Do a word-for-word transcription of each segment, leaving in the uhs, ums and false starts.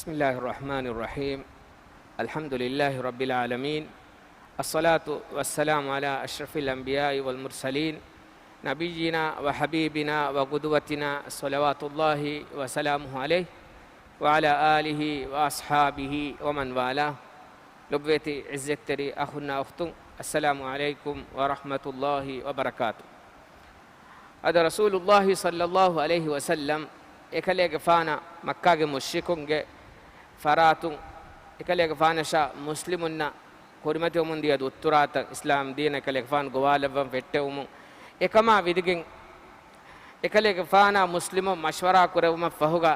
بسم الله الرحمن الرحيم. الحمد لله رب العالمين. الصلاة والسلام على أشرف الأنبياء والمرسلين، نبينا وحبيبنا وقدوتنا، صلوات الله وسلامه عليه، وعلى آله وأصحابه ومن والاه. ލޮބުވެތި ޢިއްޒަތްތެރި އަޚުންނާ އުޚްތުން، السلام عليكم ورحمة الله وبركاته. އަދި ރަސޫލުﷲ ޞައްލަﷲ ޢަލައިހި ވަސައްލަމް އެކަލޭގެފާނަށް މައްކާގެ މުޝްރިކުންގެ ފަރާތުން އެކަލޭގެފާނަށާ މުސްލިމުންނަށް ކުރިމަތިވަމުން ދިޔަ ދުއްތުރާތައް، އިސްލާމް ދީނަށް އެކަލޭގެފާނު ގޮވާލައްވަން ފެއްޓެވުމުން، އެކަމާ ވިދިގެން އެކަލޭގެފާނާ މުސްލިމުން މަޝްވަރާ ކުރެއްވުމަށް ފަހުގަ،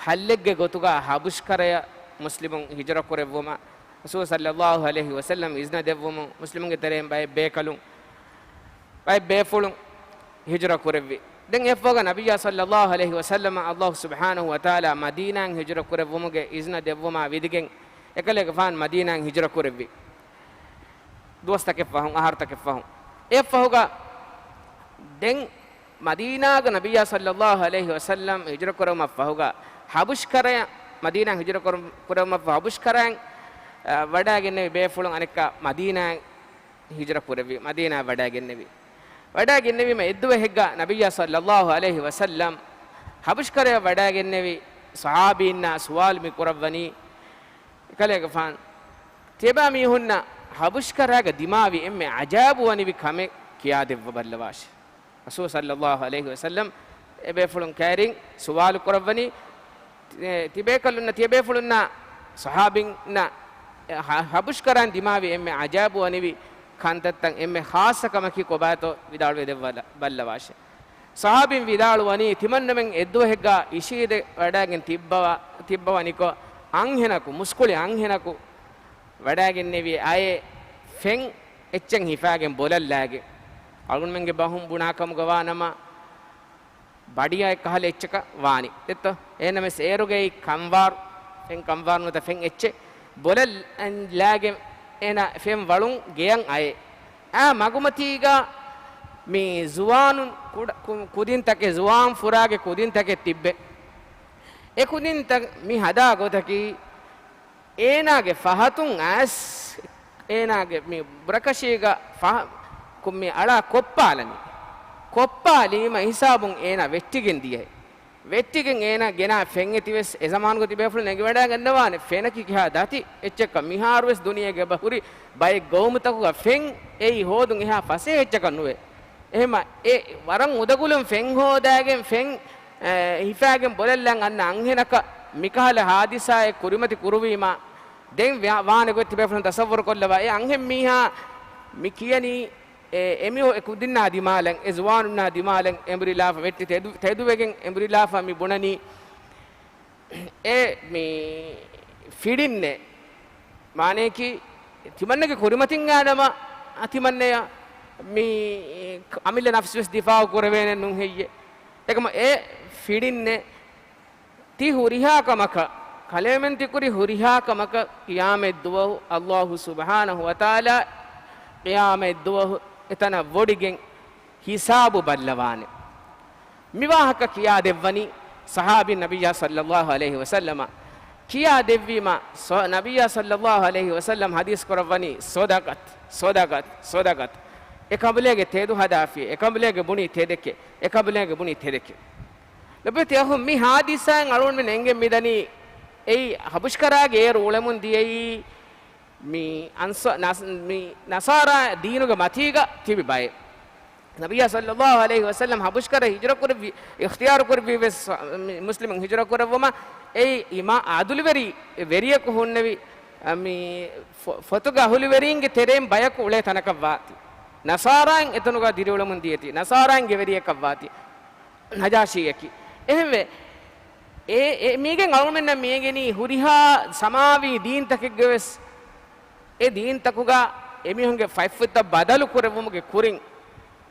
ހައްލެއްގެ ގޮތުގަ ހަބުޝްކަރަޔަށް މުސްލިމުން ހިޖުރަ ކުރެއްވުމަށް ރަސޫލު ޞައްލަﷲ ޢަލައިހި ވަސައްލަމް އިޒްނަ ދެއްވުމުން، މުސްލިމުންގެ ތެރެއިން ބައެއް ބޭކަލުން، ބައެއް ބޭފުޅުން ހިޖުރަ ކުރެއްވި. ދެން އެއަށްފަހުގަ ނަބިއްޔާ ޞައްލަﷲ ޢަލައިހި ވަސައްލަމަށް ﷲ ސުބްޙާނަހޫ ވަތަޢާލާ މަދީނާއިން ހިޖުރަ ކުރެއްވުމުގެ އިޒްނަ ދެއްވުމާ ވިދިގެން، އެކަލޭގެފާނު މަދީނާއިން ހިޖުރަ ކުރެއްވި. ދުވަސްތަކެއް ފަހުން، އަހަރުތަކެއް ފަހުން. އެއަށްފަހުގަ ދެން މަދީނާގަ ނަބިއްޔާ ޞައްލަﷲ ޢަލައިހި ވަސައްލަމް ހިޖުރަ ކުރެއްވުމަށް ފަހުގަ، ހަބުޝްކަރަޔަށް، މަދީނާއިން ހިޖުރަ ކުރު-، ކުރެއްވުމަށް ފަހު ހަބުޝްކަރައިން، އަ، ވަޑައިގެންނެވި ބޭފުޅުން އަނެއްކާ މަދީނާއިން ހިޖުރަ ކުރެއްވި، މަދީނާއަށް ވަޑައިގެންނެވި. ވަޑައިގެންނެވީމަ އެއްދުވަހެއްގަ ނަބިއްޔާ ޞައްލަﷲ ޢަލައިހި ވަސައްލަމް ހަބުޝްކަރަޔަށް ވަޑައިގެންނެވި ޞަޙާބީންނާ ސުވާލު މި ކުރައްވަނީ، އެކަލޭގެފާން ތިޔަބައިމީހުންނަށް ހަބުޝްކަރާގަ ދިމާވި އެންމެ ޢަޖާއިބުވަނިވި ކަމެއް ކިޔާދެއްވަބައްލަވާށެ. ރަސޫލު ޞައްލަﷲ ޢަލައިހި ވަސައްލަމް އެބޭފުޅުން ކައިރިން ސުވާލު ކުރައްވަނީ، ތި-، ތިބޭކަލުންނަށް، ތިޔަބޭފުޅުންނާ ޞަޙާބީންނަށް ހަ-، ހަބުޝްކަރާން ދިމާވި އެންމެ ޢަޖާއިބުވަނިވި ކަންތައްތައް އެންމެ ޚާއްޞަ ކަމަކީ ކޮބާތޯ ވިދާޅުވެ ދެއްވާ ބައްލަވާށެ. ޞަޙާބީން ވިދާޅުވަނީ، ތިމަންނަމެން އެއްދުވަހެއްގަ އިށީދެ ވަޑައިގެން ތިއްބަވަ-، ތިއްބަވަނިކޮށް، އަންހެނަކު، މުސްކުޅި އަންހެނަކު ވަޑައިގެންނެވި އައެއް ފެން އެއްޗެއް ހިފާގެން ބޮލަށްލާގެން. އަޅުގަނޑުމެންގެ ބަހުން ބުނާ ކަމުގަ ވާނަމަ، ބަޑިއަށް އެއްކަހަލަ އެއްޗަކަށް ވާނީ. ދެއްތޯ؟ އެހެންނަމަވެސް އޭރުގައި ކަންވާރު، ފެން ކަންވާރު ނުވަތަ ފެން އެއްޗެއް ބޮލަށް ލާގެން އޭނަ ފެން ވަޅުން ގެޔަށް އައޭ. އާ މަގުމަތީގަ މި ޒުވާނުން ކުޑަ-، ކު-، ކުދިންތަކެއް، ޒުވާން ފުރާގެ ކުދިންތަކެއް ތިއްބެ. އެ ކުދިންތައް މި ހަދާ ގޮތަކީ، އޭނާގެ ފަހަތުން އައިސް، އޭނާގެ މި ބުރަކަށީގަ ފަހަ-، ކު-، މި އަޅާ ކޮއްޕާލަނީ. ކޮއްޕާލީމަ ހިސާބުން އޭނާ ވެއްޓިގެން ދިޔަހެ. ވެއްޓިގެން އޭނާ ގެނާ ފެން އެތިވެސް އެ ޒަމާނުގަ ތިބޭފުޅުން އެނގިވަޑައިގަންނަވާނެ ފެނަކީ ކިހާ ދަތި އެއްޗެއްކަން. މިހާރުވެސް ދުނިޔޭގެ އެބަ ހުރި ބައެއް ގައުމުތަކުގަ ފެން އެއީ ހޯދުން އެހާ ފަސޭހަ އެއްޗަކަށް ނުވޭ. އެހެމަ އެ ވަރަށް އުނދަގުލުން ފެން ހޯދާގެން ފެން، އެ، ހިފާގެން ބޮލަށްލަން އަންނަ އަންހެނަކަށް މިކަހަލަ ހާދިސާއެއް ކުރިމަތި ކުރުވީމަ، ދެން ވާ-، ވާނެ ގޮތް ތިބޭފުޅުން ތަޞައްވުރު ކޮށްލަވާ، އެ އަންހެން މީހާ މި ކިޔަނީ، އެ، އެމީހު އެ ކުދިންނާ ދިމާލަށް، އެ ޒުވާނުންނާ ދިމާލަށް އެނބުރިލާފަ ވެއްޓި ތެދު-، ތެދުވެގެން އެނބުރިލާފަ މި ބުނަނީ، އެ މި ފިޑިންނެއް، މާނަޔަކީ، ތިމަންނަގެ ކުރިމަތިން އާނަމަ، އަ، ތިމަންނަޔަށް މި އަމިއްލަ ނަފްސުވެސް ދިފާޢު ކުރެވޭނެ ނުހެއްޔެ؟ އެކަމަ އެ ފިޑިންނެއް ތި ހުރިހާ ކަމަކަށް، ކަލޭމެން ތިކުރި ހުރިހާ ކަމަކަށް ޤިޔާމަތްދުވަހު ﷲ ސުބްޙާނަހޫ ވަތަޢާލާ ޤިޔާމަތްދުވަހު އެތަނަށް ވޮޑިގެން ހިސާބު ބައްލަވާނެ. މިވާހަކަ ކިޔާދެއްވަނީ ޞަޙާބީން ނަބިއްޔާ ޞައްލައްލާހު ޢަލައިހި ވަސައްލަމަށް ކިޔާދެއްވީމަ، ޞަ-، ނަބިއްޔާ ޞައްލައްލާހު ޢަލައިހި ވަސައްލަމް ޙަދީޘް ކުރައްވަނީ، ޞަދަޤަތް، ޞަދަޤަތް، ޞަދަޤަތް. އެކަނބުލޭގެ ތެދު ހަދާފިޔޭ، އެކަނބުލޭގެ ބުނީ ތެދެކޭ، އެކަނބުލޭގެ ބުނީ ތެދެކޭ. ލޮބުވެތި އަޚުން، މި ޙާދިސާއިން އަޅުގަނޑުމެން އެނގެން މިދަނީ، އެއީ ޙަބަޝްކަރާގެ އޭރު އުޅެމުން ދިޔައީ، މި އަންޞ-، ނަސް-، މި ނަޞާރާ ދީނުގެ މަތީގަ ތިބި ބައެއް. ނަބިއްޔާ ޞައްލައްލާހު ޢަލައިހި ވަސައްލަމް ޙަބަޝްކަރަށް ހިޖުރަ ކުރެއްވި، އިޚްތިޔާރު ކުރެއްވީ ވެސް، މި މުސްލިމުން ހިޖުރަ ކުރެއްވުމަށް. އެއީ އިމާ-، ޢަދުލުވެރި ވެރިޔަކު ހުންނެވި، މި ފޮ-، ފޮތުގެ އަހުލުވެރީންގެ ތެރެއިން ބަޔަކު އުޅޭ ތަނަކަށް ވާތީ. ނަޞާރާއިން އެތަނުގަ ދިރިއުޅެމުން ދިޔަތީ. ނަޞާރާއިންގެ ވެރިޔަކަށް ވާތީ. ނަޖާޝީއަކީ. އެހެންވެ، އެ، އެ، މީގެން އަޅުމެންނަށް މިއެނގެނީ ހުރިހާ ސަމާވީ ދީންތަކެއްގެ ވެސް، އެ ދީންތަކުގަ އެމީހުންގެ ފަތްފުށްތައް ބަދަލު ކުރެއްވުމުގެ ކުރިން،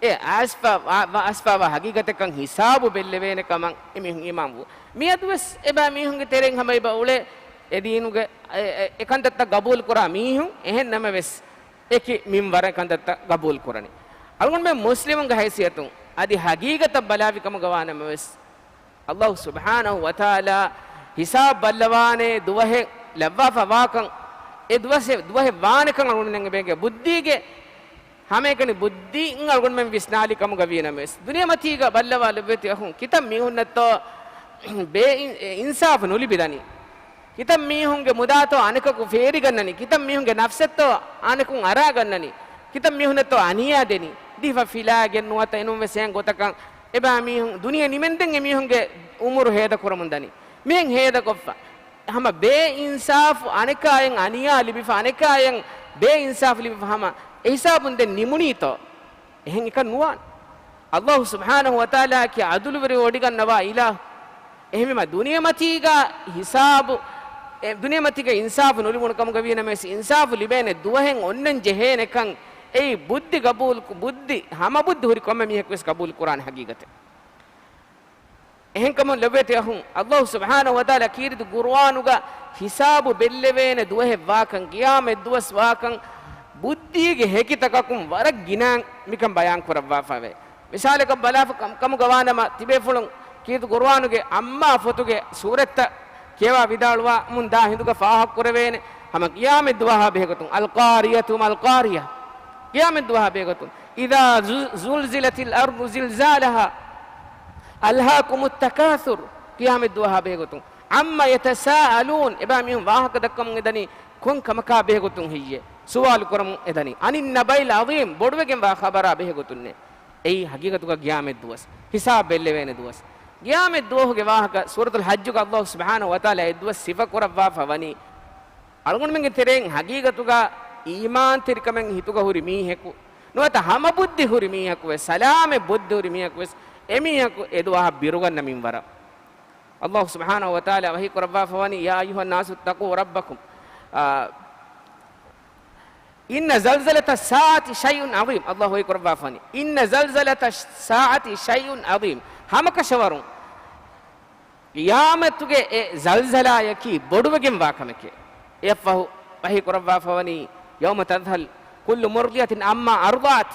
އެ އައިސްފަ ވާ، ވާ، އައިސްފަވާ ހަގީގަތެއްކަން ހިސާބު ބެއްލެވޭނެ ކަމަށް އެމީހުން އީމާން ވު. މިއަދުވެސް އެބައިމީހުންގެ ތެރެއިން ހަމަ އެބަ އުޅޭ އެ ދީނުގެ އެ، އެ، އެކަންތައްތައް ގަބޫލު ކުރާ މީހުން. އެހެން ނަމަވެސް، އެކި މިންވަރަށް ކަންތައްތައް ގަބޫލު ކުރަނީ. އަޅުގަނޑުމެން މުސްލިމުންގެ ހައިސިއްޔަތުން އަދި ހަގީގަތަށް ބަލާފި ކަމުގަ ވާ ނަމަވެސް، ﷲ ސުބްޙާނަހު ވަތަޢާލާ ހިސާބު ބައްލަވާނޭ ދުވަހެއް ލައްވާފަ ވާކަން، އެ ދުވަސެއް، ދުވަހެއް ވާނެކަން އަޅުގަނޑުމެން އެބޭގެ ބުއްދީގެ ހަމައެކަނި ބުއްދީން އަޅުގަނޑުމެން ވިސްނާލި ކަމުގަ ވީނަމަވެސް، ދުނިޔެމަތީގަ ބައްލަވާ ލޮބުވެތި އަޚުން، ކިތައް މީހުންނަށްތޯ ބޭ އިން-، އިންސާފު ނުލިބިދަނީ؟ ކިތައް މީހުންގެ މުދާތޯ އަނެކަކު ފޭރިގަންނަނީ؟ ކިތައް މީހުންގެ ނަފްސެއްތޯ އަނެކުން އަރާގަންނަނީ؟ ކިތައް މީހުންނަށްތޯ އަނިޔާ ދެނީ؟ ދީފަ ފިލާގެން ނުވަތަ އެނޫންވެސް އެހެން ގޮތަކަށް އެބައިމީހުން ދުނިޔެ ނިމެންދެން އެމީހުންގެ އުމުރު ހޭދަކުރަމުން ދަނީ. މިހެން ހޭދަކޮށްފަ ހަމަ ބޭ އިންސާފު، އަނެކާޔަށް އަނިޔާ ލިބިފަ، އަނެކާޔަށް ބޭ އިންސާފު ލިބިފަ ހަމަ އެހިސާބުން ދެން ނިމުނީތޯ؟ އެހެން އެކަން ނުވާނެ. އައްލާހު ސުބްޙާނަހު ވަތަޢާލާއަކީ ޢަދުލުވެރި ވޮޑިގަންނަވާ އިލާހު. އެހެންވީމަ ދުނިޔެމަތީގަ ހިސާބު، އެ، ދުނިޔެމަތީގަ އިންސާފު ނުލިބުނު ކަމުގަ ވީނަމަވެސް، އިންސާފު ލިބޭނެ ދުވަހެއް އޮންނަން ޖެހޭނެކަން އެއީ ބުއްދި ގަބޫލު، ބުއްދި، ހަމަ ބުއްދި ހުރި ކޮންމެ މީހަކުވެސް ގަބޫލު ކުރާނެ ހަގީގަތެއް. އެހެންކަމުން ލޮބުވެތި އަޚުން، އައްލާހު ސުބްޙާނަހު ވަތަޢާލާ ކީރިތި ޤުރުއާނުގަ ހިސާބު ބެއްލެވޭނެ ދުވަހެއް ވާކަން، ޤިޔާމަތް ދުވަސް ވާކަން، ބުއްދީގެ ހެކިތަކަކުން ވަރަށް ގިނައިން މިކަން ބަޔާން ކުރައްވާފަވޭ. މިސާލަކަށް ބަލާފަ ކަމުގަ ވާނަމަ، ތިބޭފުޅުން ކީރިތި ޤުރުއާނުގެ އައްމާ ފޮތުގެ ސޫރަތްތައް ކިޔަވާ ވިދާޅުވާމުން ދާ ހިނދުގަ ފާހަގަކުރެވޭނެ، ހަމަ ޤިޔާމަތް ދުވަހާ ބެހޭގޮތުން، القارية ما القارية، ޤިޔާމަތް ދުވަހާ ބެހޭގޮތުން، إذا زلزلت الأرض زلزالها، ألهاكم التكاثر، ޤިޔާމަތް ދުވަހާ ބެހޭގޮތުން، عم يتساءلون، އެބައިމީހުން ވާހަކަ ދައްކަމުން އެދަނީ ކޮން ކަމަކާ ބެހޭގޮތުން ހެއްޔޭ؟ ސުވާލު ކުރަމުން އެދަނީ، عن النبأ العظيم، ބޮޑުވެގެންވާ ޚަބަރާ ބެހޭގޮތުންނޭ. އެއީ ހަގީގަތުގަ ޤިޔާމަތް ދުވަސް، ހިސާބު ބެއްލެވޭނެ ދުވަސް. ޤިޔާމަތް ދުވަހުގެ ވާހަކަ ސޫރަތުލް ޙައްޖުގަ އައްލާހު ސުބްޙާނަހު ވަތަޢާލާ އެއްދުވަސް ސިފަކުރައްވާފަ ވަނީ، އަޅުގަނޑުމެންގެ ތެރެއިން ހަގީގަތުގަ އީމާންތެރިކަމެއް ހިތުގަ ހުރި މީހަކު، ނުވަތަ ހަމަ ބުއްދި ހުރި މީހަކުވެސް، ސަލާމަތް ބުއްދި ހުރި މީހަކުވެސް، އެމީހަކު އެދުވަހަށް ބިރުގަންނަ މިންވަރަށް. އައްލާހު ސުބްޙާނަހު ވަތަޢާލާ ވަޙީ ކުރައްވާފަ ވަނީ، يا أيها الناس اتقوا ربكم، އާ، إن زلزلة الساعة شيء عظيم. އައްލާހު ވަޙީ ކުރައްވާފަ ވަނީ، إن زلزلة الساعة شيء عظيم. ހަމަކަށަވަރުން ޤިޔާމަތުގެ އެ ޒަލްޒަލާޔަކީ ބޮޑުވެގެންވާ ކަމެކޭ. އެއަށްފަހު ވަޙީ ކުރައްވާފަވަނީ، يوم تذهل كل مرضعة عما أرضعت.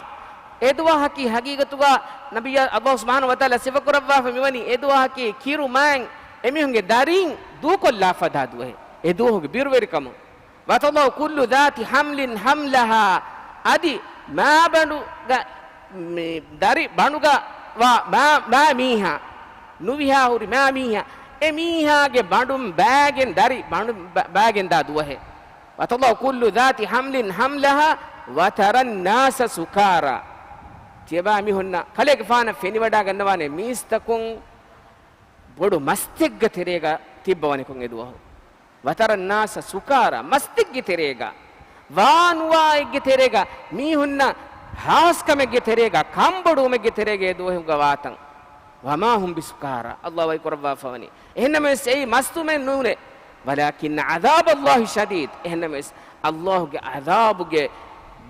އެދުވަހަކީ ހަގީގަތުގަ ނަބިއްޔާ އައްލާހު ސުބްޙާނަހު ވަތަޢާލާ ސިފަކުރައްވާފަ މިވަނީ، އެދުވަހަކީ ކިރު މާތް އެމީހުންގެ ދަރީން ދޫކޮށްލާފަ ދާ ދުވަހެއް. އެ ދުވަހުގެ ބިރުވެރިކަމުން. وتضع كل ذات حمل حملها. އަދި މާބަނޑުގަ، މި ދަރި ބަނޑުގަ ވާ މާ، މާ މީހާ، ނުވިހާ ހުރި މާ މީހާ، އެ މީހާގެ ބަނޑުން ބާގެން ދަރި ބަނޑު ބަ، ބާގެން ދާ ދުވަހެއް. وتضع كل ذات حمل حملها وترى الناس سكارى. ތިޔަބައިމީހުންނަށް ކަލޭގެފާނަށް ފެނިވަޑާގަންނަވާނެ މީސްތަކުން ބޮޑު މަސްތެއްގެ ތެރޭގަ ތިއްބަވަނިކޮށް އެ ދުވަހު. وترى الناس سكارى، މަސްތެއްގެ ތެރޭގަ، ވާނުވާއެއްގެ ތެރޭގަ، މީހުންނަށް ހާސްކަމެއްގެ ތެރޭގަ، ކަންބޮޑުވުމެއްގެ ތެރޭގަ އެ ދުވަހުގަ ވާތަން. وما هم بسكارى، އައްލާހު ވަޙީ ކުރައްވާފަވަނީ. އެހެންނަމަވެސް އެއީ މަސްތުމެއް ނޫނޭ. ولكن عذاب الله شديد، އެހެންނަމަވެސް އައްލާހުގެ ޢަޛާބުގެ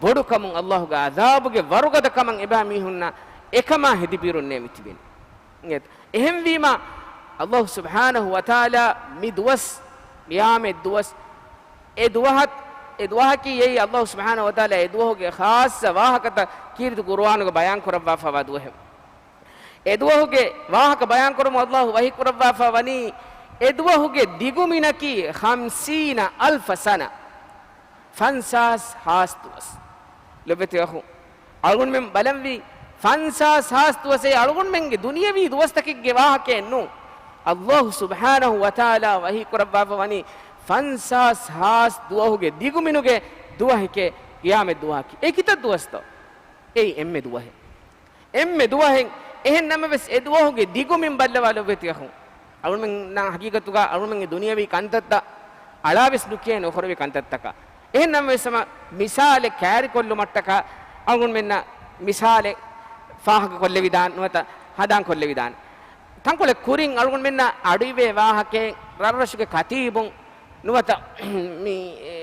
ބޮޑުކަމުން، އައްލާހުގެ ޢަޛާބުގެ ވަރުގަދަކަމަށް އެބައިމީހުންނަށް އެކަމާ ހެދިބިރުންނޭ މިތިބެނީ. އެހެންވީމަ، އައްލާހު ސުބްޙާނަހު ވަތަޢާލާ މި ދުވަސް، ޤިޔާމަތް ދުވަސް، އެ ދުވަހަށް، އެ ދުވަހަކީ އެއީ އައްލާހު ސުބްޙާނަހު ވަތަޢާލާ އެ ދުވަހުގެ ޚާއްޞަ ވާހަކަތައް ކީރިތި ޤުރުއާނުގަ ބަޔާން ކުރައްވާފަވާ ދުވަހެއް. އެ ދުވަހުގެ ވާހަކަ ބަޔާން ކުރަމުން އައްލާހު ވަޙީ ކުރައްވާފަ ވަނީ، އެ ދުވަހުގެ ދިގުމިނަކީ خمسين ألف سنة. ފަންސާސް ހާސް ދުވަސް. ލޮބުވެތި އަޚުން، އަޅުގަނޑުމެން ބަލަންވީ، ފަންސާސް ހާސް ދުވަސް އެއީ އަޅުގަނޑުމެންގެ ދުނިޔަވީ ދުވަސްތަކެއްގެ ވާހަކައެއް ނޫން. އައްލާހު ސުބްޙާނަހު ވަތަޢާލާ ވަޙީ ކުރައްވާފަ ވަނީ، ފަންސާސް ހާސް ދުވަހުގެ ދިގުމިނުގެ ދުވަހެކޭ ޤިޔާމަތް ދުވަހަކީ. އެ ކިތައް ދުވަސްތޯ؟ އެއީ އެންމެ ދުވަހެއް. އެންމެ ދުވަހެއް. އެހެން ނަމަވެސް، އެ ދުވަހުގެ ދިގުމިން ބައްލަވާ ލޮބުވެތި އަޚުން. އަޅުމެންނަށް ހަގީގަތުގަ އަޅުމެންގެ ދުނިޔަވީ ކަންތައްތައް އަޅާވެސް ނުކިޔޭނެ އޮފަރުވި ކަންތައްތަކަށް. އެހެން ނަމަވެސް، ހަމަ މިސާލެއް ކައިރިކޮށްލުމަށްޓަކާ އަޅުގަނޑުމެންނަށް މިސާލެއް ފާހަގަކޮށްލެވިދާނެ ނުވަތަ ހަނދާންކޮށްލެވިދާނެ. ތަންކޮޅެއް ކުރިން އަޅުގަނޑުމެންނަށް އަޑުއިވޭ ވާހަކައެއް ރަށްރަށުގެ ކަތީބުން ނުވަތަ މި، އެ،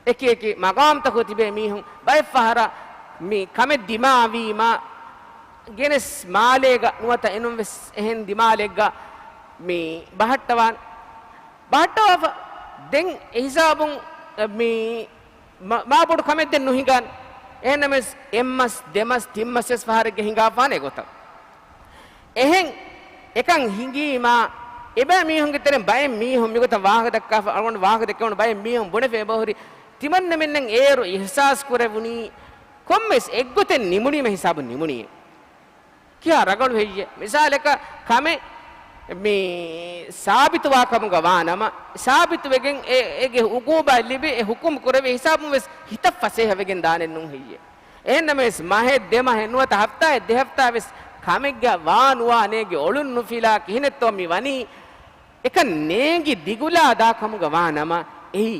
އެކި އެކި މަގާމްތަކުގަ ތިބޭ މީހުން ބައެއްފަހަރަށް މި ކަމެއް ދިމާވީމަ، ގެނެސް މާލޭގަ ނުވަތަ އެނޫންވެސް އެހެން ދިމާލެއްގަ މި ބަހައްޓަވާން، ބަހައްޓަވާފަ. ދެން އެހިސާބުން މި މަ، މާބޮޑު ކަމެއް ދެން ނުހިނގާނެ. އެހެންނަމަވެސް، އެއްމަސް، ދެމަސް، ތިންމަސްވެސް ފަހަރެއްގަ ހިނގާފާނެ ގޮތަށް. އެހެން އެކަން ހިނގީމާ، އެބައިމީހުންގެ ތެރެއިން ބައެއް މީހުން މިގޮތަށް ވާހަކަ ދައްކާފަ، އަޅުގަނޑު ވާހަކަ ދެއްކެވުނު ބައެއް މީހުން ބުނެފަ އެބަހުރި، ތިމަންނަމެންނަށް އޭރު އިޙްސާސް ކުރެވުނީ، ކޮންމެސް އެއްގޮތެއް ނިމުނީމަ ހިސާބު ނިމުނީ. ކިހާ ރަގަޅު ހެއްޔޭ؟ މިސާލަކަށް ކަމެއް މި ސާބިތުވާ ކަމުގަ ވާ ނަމަ، ސާބިތުވެގެން އެ، އޭގެ އުގޫބާ ލިބި އެ ހުކުމް ކުރެވޭ ހިސާބުން ވެސް ހިތަށް ފަސޭހަވެގެން ދާނެއް ނޫން ހެއްޔޭ؟ އެހެންނަމަވެސް މަހެއް ދެ މަހެއް ނުވަތަ ހަފްތާއެއް ދެ ހަފްތާ ވެސް ކަމެއްގަ ވާ ނުވާ ނޭގެ އޮޅުން ނުފިލާ ކިހިނެއްތޯ މި ވަނީ، އެކަން ނޭނގި ދިގުލާ ދާ ކަމުގަ ވާ ނަމަ، އެއީ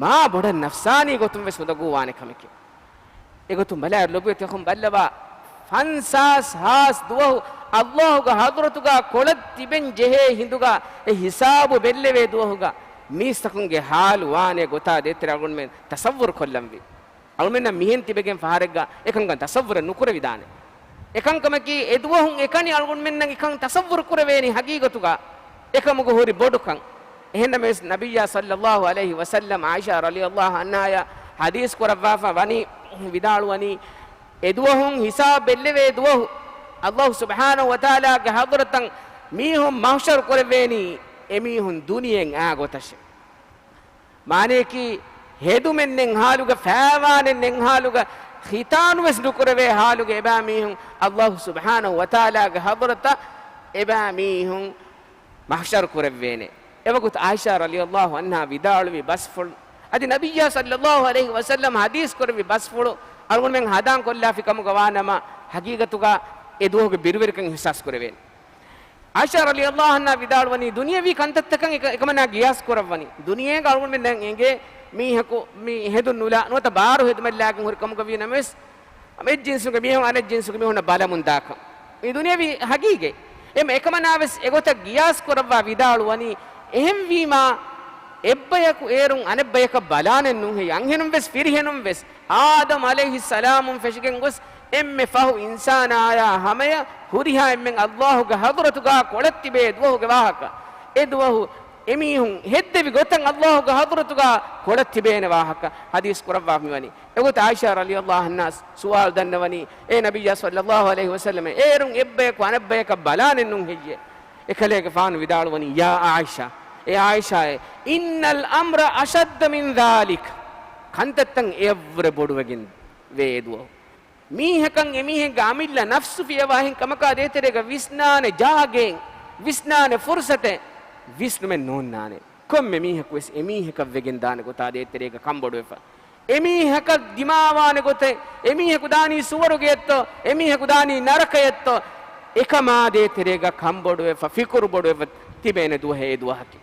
މާ ބޮޑަށް ނަފްސާނީ ގޮތުން ވެސް އުނދަގޫވާނެ ކަމެކޭ. އެގޮތުން ބަލާއިރު ލޮބުވެތި އަޚުން ބައްލަވާ، ފަންސާސް ހާސް ދުވަހު އައްލާހުގެ ޙަޟްރަތުގަ ކޮޅަށް ތިބެން ޖެހޭ ހިނދުގަ އެ ހިސާބު ބެއްލެވޭ ދުވަހުގަ މީސްތަކުންގެ ޙާލު ވާނެ ގޮތާ ދޭތެރޭ އަޅުގަނޑުމެން ތަޞައްވުރު ކޮށްލަންވީ. އަޅުމެންނަށް މިހެން ތިބެގެން ފަހަރެއްގަ އެކަންކަން ތަޞައްވުރެއް ނުކުރެވިދާނެ. އެކަންކަމަކީ އެ ދުވަހުން އެކަނި އަޅުގަނޑުމެންނަށް އެކަން ތަޞައްވުރު ކުރެވޭނީ ހަގީގަތުގަ އެކަމުގަ ހުރި ބޮޑުކަން. އެހެންނަމަވެސް ނަބިއްޔާ ޞައްލައްލާހު ޢަލައިހި ވަސައްލަމް ޢާއިޝާ ރަޟިޔައްލާހު ޢަންހާޔާ ޙަދީޘް ކުރައްވާފަ ވަނީ، ވިދާޅުވަނީ، އެ ދުވަހުން ހިސާބު ބެއްލެވޭ ދުވަހު އައްލާހު ސުބްޙާނަހު ވަތަޢާލާގެ ޙަޟްރަތަށް މީހުން މަޙްޝަރު ކުރެވޭނީ އެމީހުން ދުނިޔެއިން އާ ގޮތަށޭ. މާނަޔަކީ، ހެދުމެއް ނެތް ޙާލުގަ، ފައިވާނެއް ނެތް ޙާލުގަ، ޚިތާނުވެސް ނުކުރެވޭ ޙާލުގަ އެބައިމީހުން އައްލާހު ސުބްޙާނަހު ވަތަޢާލާގެ ޙަޟްރަތަށް އެބައިމީހުން މަޙްޝަރު ކުރެއްވޭނެ. އެވަގުތު ޢާއިޝާ ރަޟިޔައްލާހު ޢަންހާ ވިދާޅުވި ބަސްފުޅު، އަދި ނަބިއްޔާ ޞައްލައްލާހު ޢަލައިހި ވަސައްލަމް ޙަދީޘް ކުރެއްވި ބަސްފުޅު އަޅުގަނޑުމެން ހަނދާން ކޮށްލާފި ކަމުގަ ވާނަމަ، ޙަޤީޤަތުގަ އެ ދުވަހުގެ ބިރުވެރިކަން އިޙްސާސް ކުރެވޭނެ. ޢާއިޝާ ރަޟިޔައްލާހު ޢަންހާ ވިދާޅުވަނީ، ދުނިޔަވީ ކަންތައްތަކަށް އެކަ-، އެކަމަނާ ގިޔާސް ކުރައްވަނީ. ދުނިޔޭގަ އަޅުގަނޑުމެން ދެން އެނގޭ މީހަކު މި ހެދުން ނުލާ ނުވަތަ ބާރު ހެދުމެއް ލާގެން ހުރި ކަމުގަ ވީ ނަމަވެސް، އެއް ޖިންސުގެ މީހުން އަނެއް ޖިންސުގެ މީހުންނަށް ބަލަމުން ދާކަން. މި ދުނިޔަވީ ހަގީގަތް. އެމަ އެކަމަނާވެސް އެގޮތަށް ގިޔާސް ކުރައްވާ ވިދާޅުވަނީ، އެހެންވީމާ، އެއްބަޔަކު އޭރުން އަނެއްބަޔަކަށް ބަލާނެއް ނޫންހެއްޔެ؟ އަންހެނުން ވެސް ފިރިހެނުން ވެސް އާދަމް ޢަލައިހިއްސަލާމުން ފެށިގެން ގޮސް އެންމެ ފަހު އިންސާނާޔާ ހަމަޔަށް ހުރިހާ އެންމެން އައްލާހުގެ ޙަޟްރަތުގާ ކޮޅަށް ތިބޭ ދުވަހުގެ ވާހަކަ. އެ ދުވަހު އެމީހުން ހެއްދެވި ގޮތަށް އައްލާހުގެ ޙަޟްރަތުގާ ކޮޅަށް ތިބޭނެ ވާހަކަ ޙަދީޘް ކުރައްވާ މިވަނީ. އެގޮތަށް ޢާއިޝާ ރަޟިޔައްލާހު ޢަންހާ ސުވާލު ދަންނަވަނީ، އޭ ނަބިއްޔާ ޞައްލައްލާހު ޢަލައިހި ވަސައްލަމަ، އޭރުން އެއްބަޔަކު އަނެއްބަޔަކަށް ބަލާނެއް ނޫން ހެއްޔޭ؟ އެކަލޭގެފާނު ވިދާޅުވަނީ، ޔާ ޢާއިޝާ، އޭ ޢާއިޝާއޭ، އިންނަލް އަމްރަ އަޝައްދަ މިން ޛާލިކް، ކަންތައްތައް އެއަށްވުރެ ބޮޑުވެގެން ވޭ އެ ދުވަހު. މީހަކަށް އެމީހެއްގެ އަމިއްލަ ނަފްސު ފިޔަވާހެން ކަމަކާ ދޭތެރޭގަ ވިސްނާނެ ޖާގައެއް، ވިސްނާނެ ފުރުޞަތެއް ވިސްނުމެއް ނޯންނާނެ. ކޮންމެ މީހަކުވެސް އެމީހަކަށް ވެގެން ދާނެ ގޮތާ ދޭތެރޭގަ ކަންބޮޑުވެފަ. އެމީހަކަށް ދިމާވާނެ ގޮތެއް، އެމީހަކު ދާނީ ސުވަރުގެއެއްތޯ، އެމީހަކު ދާނީ ނަރަކައެއްތޯ، އެކަމާ ދޭތެރޭގަ ކަންބޮޑުވެފަ، ފިކުރު ބޮޑުވެފަ ތިބޭނެ ދުވަހެއް އެ ދުވަހަކީ.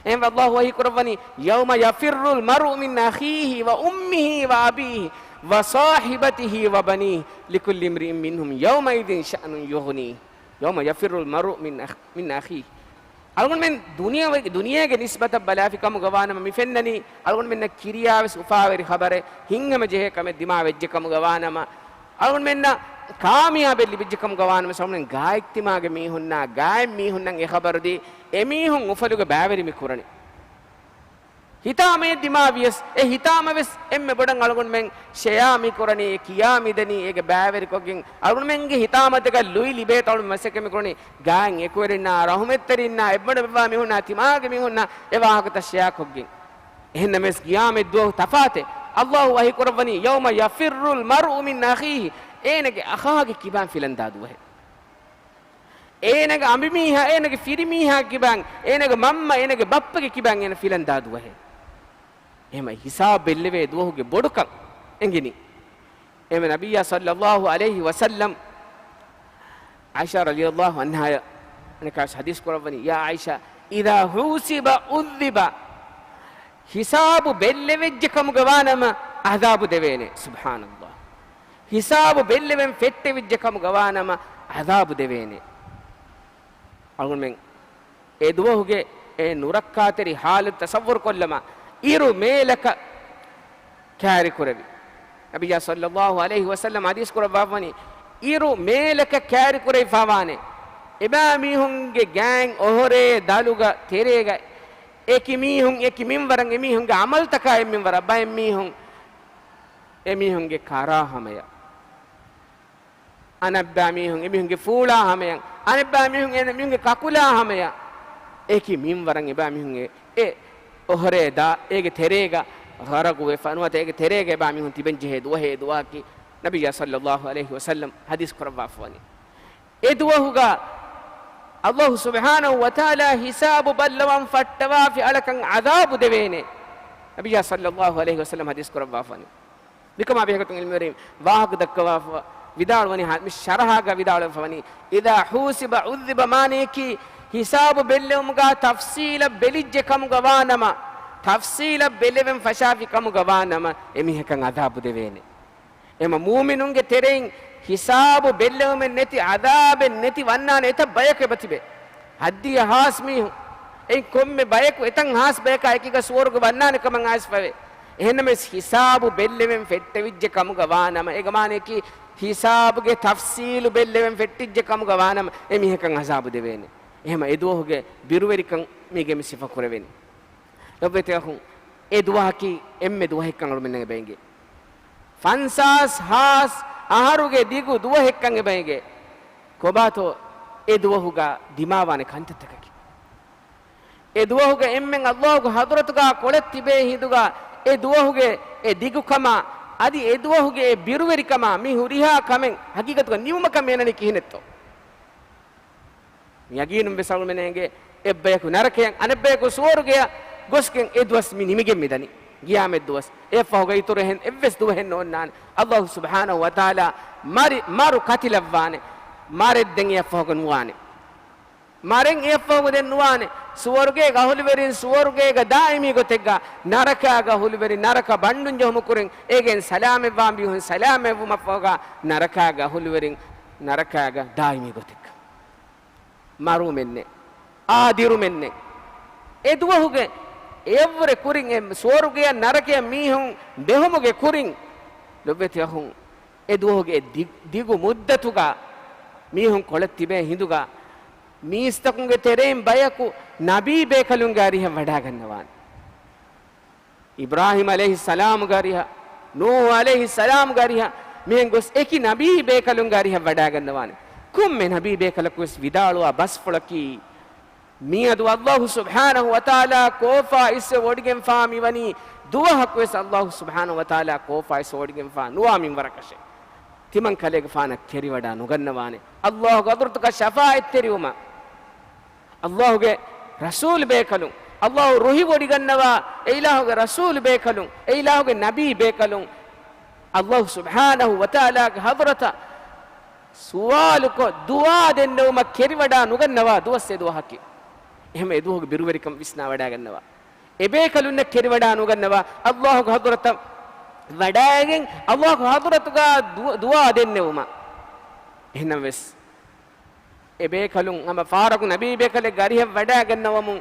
އެހެންވެ އައްލާހު ވަޙީ ކުރައްވަނީ، يَوْمَ يَفِرُّ الْمَرْءُ مِنْ أَخِيهِ وَأُمِّهِ وَأَبِيهِ وَصَاحِبَتِهِ وَبَنِيهِ لِكُلِّ امْرِئٍ مِنْهُمْ يَوْمَئِذٍ شَأْنٌ يُغْنِيهِ. يَوْمَ يَفِرُّ الْمَرْءُ مِنْ أَخِ-، مِنْ أَخِيهِ. އަޅުގަނޑުމެން ދުނިޔެ-، ދުނިޔޭގެ ނިސްބަތަށް ބަލާފި ކަމުގަ ވާނަމަ މި ފެންނަނީ އަޅުގަނޑުމެންނަށް ކިރިޔާވެސް އުފާވެރި ޚަބަރެއް، ހިތްހަމަޖެހޭ ކަމެއް ދިމާވެއްޖެ ކަމުގަ ވާނަމަ، އަޅުގަނޑުމެންނަށް ކާމިޔާބެއް ލިބިއްޖެ ކަމުގަ ވާނަމަ، އަޅުގަނޑުމެން ގާތްތިމާގެ މީހުންނާ، ގާތް މީހުންނަށް އެ ޚަބަރު ދީ، އެމީހުން އުފަލުގެ ބައިވެރި މި ކުރަނީ. ހިތާމައެއް ދިމާވިޔަސް، އެ ހިތާމަވެސް އެންމެ ބޮޑަށް އަޅުގަނޑުމެން ޝެއާ މި ކުރަނީ، އެ ކިޔާ މި ދަނީ، އޭގެ ބައިވެރިކޮށްގެން، އަޅުގަނޑުމެންގެ ހިތާމަތަކަށް ލުއި ލިބޭތޯ އަޅުގަނޑުމެން މަސައްކަތް މި ކުރަނީ، ގާތް އެކުވެރިންނާ، ރަޙުމަތްތެރިންނާ، އެއްބަނޑު މިވާ މީހުންނާ، ތިމާގެ މީހުންނާ އެ ވާހަކަތައް ޝެއާކޮށްގެން. އެހެންނަމަވެސް ގިޔާމަތް ދުވަހު ތަފާތެއް. އައްލާހު ވަޙީ ކުރައްވަނީ، يَوْمَ يَفِرُّ الْمَرْءُ مِنْ أَخِيهِ. އޭނަގެ އަޚާގެ ކިބައިން ފިލަންދާ ދުވަހެއް. އޭނަގެ އަނބިމީހާ، އޭނަގެ ފިރިމީހާ ކިބައިން، އޭނަގެ މަންމަ، އޭނަގެ ބައްޕަގެ ކިބައިން އޭނަ ފިލަންދާ ދުވަހެއް. އެހެން ހިސާބު ބެއްލެވޭ ދުވަހުގެ ބޮޑުކަން އެނގިނީ. އެހެން ނަބިއްޔާ ޞައްލައްލާހު ޢަލައިހި ވަސައްލަމް ޢާއިޝާ ރަޟިޔައްލާހު ޢަންހާޔަށް އަނެކާވެސް ޙަދީޘް ކުރައްވަނީ، ޔާ ޢާއިޝާ، إِذَا حُوسِبَ عُذِّبَ. ހިސާބު ބެއްލެވިއްޖެ ކަމުގަ ވާނަމަ ޢަޛާބު ދެވޭނެ. ސުބްޙާނައްލާހް. ހިސާބު ބެއްލެވެން ފެއްޓެވިއްޖެ ކަމުގަ ވާނަމަ ޢަޛާބު ދެވޭނެ. އަޅުގަނޑުމެން އެ ދުވަހުގެ އެ ނުރައްކާތެރި ޙާލަތު ތަޞައްވުރު ކޮށްލަމާ، އިރު މޭލަކަށް ކާރިކުރެވި. ނަބިއްޔާ ޞައްލައްލާހު ޢަލައިހި ވަސައްލަމް ޙަދީޘް ކުރައްވާފަވަނީ، އިރު މޭލަކަށް ކާރިކުރެވިފާވާނެ. އެބައިމީހުންގެ ގާތް އޮހޮރޭ ދަލުގަ ތެރޭގަ އެކި މީހުން އެކި މިންވަރަށް، އެމީހުންގެ ޢަމަލުތަކާ އެއްމިންވަރަށް، ބައެއް މީހުން އެމީހުންގެ ކަރާ ހަމަޔަށް. އަނެއްބައިމީހުން އެމީހުންގެ ފޫޅާ ހަމަޔަށް، އަނެއްބައިމީހުން އެމީހުންގެ ކަކުލާ ހަމަޔަށް، އެކި މިންވަރަށް އެބާ މީހުން އެ، އެ އޮހޮރޭ ދާ، އޭގެ ތެރޭގަ ޣަރަގުވެފަ ނުވަތަ އޭގެ ތެރޭގަ އެބާ މީހުން ތިބެން ޖެހޭ ދުވަހޭ ދުވަހަކީ ނަބިއްޔާ ޞައްލައްލާހު ޢަލައިހި ވަސައްލަމް ޙަދީޘް ކުރައްވާފަވަނީ. އެ ދުވަހުގަ އައްލާހު ސުބްޙާނަހު ވަތަޢާލާ ޙިސާބު ބައްލަވަން ފައްޓަވާފި އަޅަކަށް ޢަޛާބު ދެވޭނެ. ނަބިއްޔާ ޞައްލައްލާހު ޢަލައިހި ވަސައްލަމް ޙަދީޘް ކުރައްވާފަވަނީ. މިކަމާ ބެހޭގޮތުން ޢިލްމުވެރިން ވާހަކަ ދައްކަވާފަ ވިދާޅުވަނީ، މި ޝަރަޙާގަ ވިދާޅުވެފަވަނީ، إذا حوسب عذب، މާނަޔަކީ ޙިސާބު ބެއްލެވުމުގަ ތަފްޞީލަށް ބެލިއްޖެ ކަމުގަ ވާނަމަ، ތަފްޞީލަށް ބެލެވެން ފަށާފި ކަމުގަ ވާނަމަ، އެމީހަކަށް ޢަޛާބު ދެވޭނެ. އެމަ މޫމިނުންގެ ތެރެއިން ޙިސާބު ބެއްލެވުމެއް ނެތި، ޢަޛާބެއް ނެތި ވަންނާނެ އެތައް ބަޔަކު އެބަތިބެ. ހައްދިޔަ ހާސް މީހުން. އެއިން ކޮންމެ ބަޔަކު އެތައް ހާސް ބަޔަކާ އެކީގަ ސުވަރުގެ ވަންނާނެ ކަމަށް އައިސްފަވޭ. އެހެންނަމަވެސް ޙިސާބު ބެއްލެވެން ފެއްޓެވިއްޖެ ކަމުގަ ވާނަމަ، އޭގެ މާނަޔަކީ ޙިސާބުގެ ތަފްޞީލު ބެއްލެވެން ފެއްޓިއްޖެ ކަމުގަ ވާނަމަ، އެމީހަކަށް ޢަޛާބު ދެވޭނެ. އެހެމަ އެދުވަހުގެ ބިރުވެރިކަން މީގެ މި ސިފަ ކުރެވެނީ. ލޮބުވެތި އަޚުން، އެ ދުވަހަކީ އެންމެ ދުވަހެއްކަން އަޅުމެންނަށް އެބައިނގޭ. ފަންސާސް ހާސް އަހަރުގެ ދިގު ދުވަހެއްކަން އެބައިނގޭ. ކޮބާތޯ އެ ދުވަހުގަ ދިމާވާނެ ކަންތައްތަކަކީ؟ އެ ދުވަހުގަ އެންމެން އައްލާހުގެ ޙަޟްރަތުގަ ކޮޅެއް ތިބޭ ހިނދުގަ، އެ ދުވަހުގެ އެ ދިގުކަމާ، އަދި އެ ދުވަހުގެ އެ ބިރުވެރިކަމާ، މި ހުރިހާ ކަމެއް ހަގީގަތުގަ ނިމުމަކަށް މި އަންނަނީ ކިހިނެއްތޯ؟ މި ޔަގީނުން ވެސް އަޅުމެންނަށް އެނގޭ، އެއްބަޔަކު ނަރަކަޔަށް، އަނެއްބަޔަކު ސުވަރުގެޔަށް ގޮސްގެން އެ ދުވަސް މި ނިމިގެން މިދަނީ. ގިޔާމަތް ދުވަސް. އެއަށްފަހުގަ އިތުރު އެހެން އެއްވެސް ދުވަހެއް ނޯންނާނެ. އައްލާހު ސުބްޙާނަހު ވަތަޢާލާ މަރި، މަރު ކަތިލައްވާނެ. މަރެއް ދެން އެއަށްފަހުގަ ނުވާނެ. މަރެއް އެއަށްފަހުގަ ދެން ނުވާނެ. ސުވަރުގޭގެ އަހުލުވެރިން ސުވަރުގޭގަ ދާއިމީ ގޮތެއްގަ، ނަރަކާގެ އަހުލުވެރިން ނަރަކަ ބަންޑުން ޖެހުމު ކުރިން، އޭގެން ސަލާމަތްވާން މީހުން ސަލާމަތްވުމަށްފަހުގަ، ނަރަކާގެ އަހުލުވެރިން ނަރަކާގަ ދާއިމީ ގޮތެއްގަ. މަރުވުމެއް ނެތް. އާ ދިރުމެއް ނެތް. އެ ދުވަހުގެ އެއަށްވުރެ ކުރިން، އެ ސުވަރުގެޔަށް ނަރަކަޔަށް މީހުން ބެހުމުގެ ކުރިން، ލޮބުވެތި އަޚުން، އެ ދުވަހުގެ އެ ދި-، ދިގު މުއްދަތުގަ މީހުން ކޮޅެއް ތިބޭ ހިނދުގަ، މީސްތަކުންގެ ތެރެއިން ބަޔަކު ނަބީ ބޭކަލުންގެ އަރިހަށް ވަޑާގަންނަވާނެ. އިބްރާހީމް ޢަލައިހިއްސަލާމުގެ އަރިހަށް، ނޫޙު ޢަލައިހިއްސަލާމުގެ އަރިހަށް، މިހެން ގޮސް އެކި ނަބީ ބޭކަލުންގެ އަރިހަށް ވަޑާގަންނަވާނެ. ކޮންމެ ނަބީ ބޭކަލަކު ވެސް ވިދާޅުވާ ބަސްފުޅަކީ، މިއަދު އައްލާހު ސުބްޙާނަހު ވަތަޢާލާ ކޯފާ އިސްވެވޮޑިގެންފާ މިވަނީ ދުވަހަކު ވެސް އައްލާހު ސުބްޙާނަހު ވަތަޢާލާ ކޯފާ އިސްވެވޮޑިގެންފާ ނުވާ މިންވަރަކަށެއް. ތިމަން ކަލޭގެފާނަށް ކެރިވަޑާ ނުގަންނަވާނެ. އައްލާހުގެ ޙަޟްރަތުގަ ޝަފާޢަތްތެރިވުމަށް. އައްލާހުގެ ރަސޫލު ބޭކަލުން، އައްލާހު ރުހިވޮޑިގަންނަވާ އެ އިލާހުގެ ރަސޫލު ބޭކަލުން، އެ އިލާހުގެ ނަބީ ބޭކަލުން، އައްލާހު ސުބްޙާނަހު ވަތަޢާލާގެ ޙަޟްރަތަށް ސުވާލުކޮށް، ދުޢާ ދެންނެވުމަށް ކެރިވަޑާ ނުގަންނަވާ ދުވަސް އެ ދުވަހަކީ. އެހެމަ އެ ދުވަހުގެ ބިރުވެރިކަން ވިސްނާވަޑާގަންނަވާ. އެބޭކަލުންނަށް ކެރިވަޑާ ނުގަންނަވާ، އައްލާހުގެ ޙަޟްރަތަށް ވަޑައިގެން، އައްލާހުގެ ޙަޟްރަތުގަ ދު-، ދުޢާ ދެންނެވުމަށް. އެހެންނަމަވެސް، އެބޭކަލުން ހަމަ ފަހަރަކު ނަބީ ބޭކަލެއްގެ އަރިހަށް ވަޑައިގަންނަވަމުން،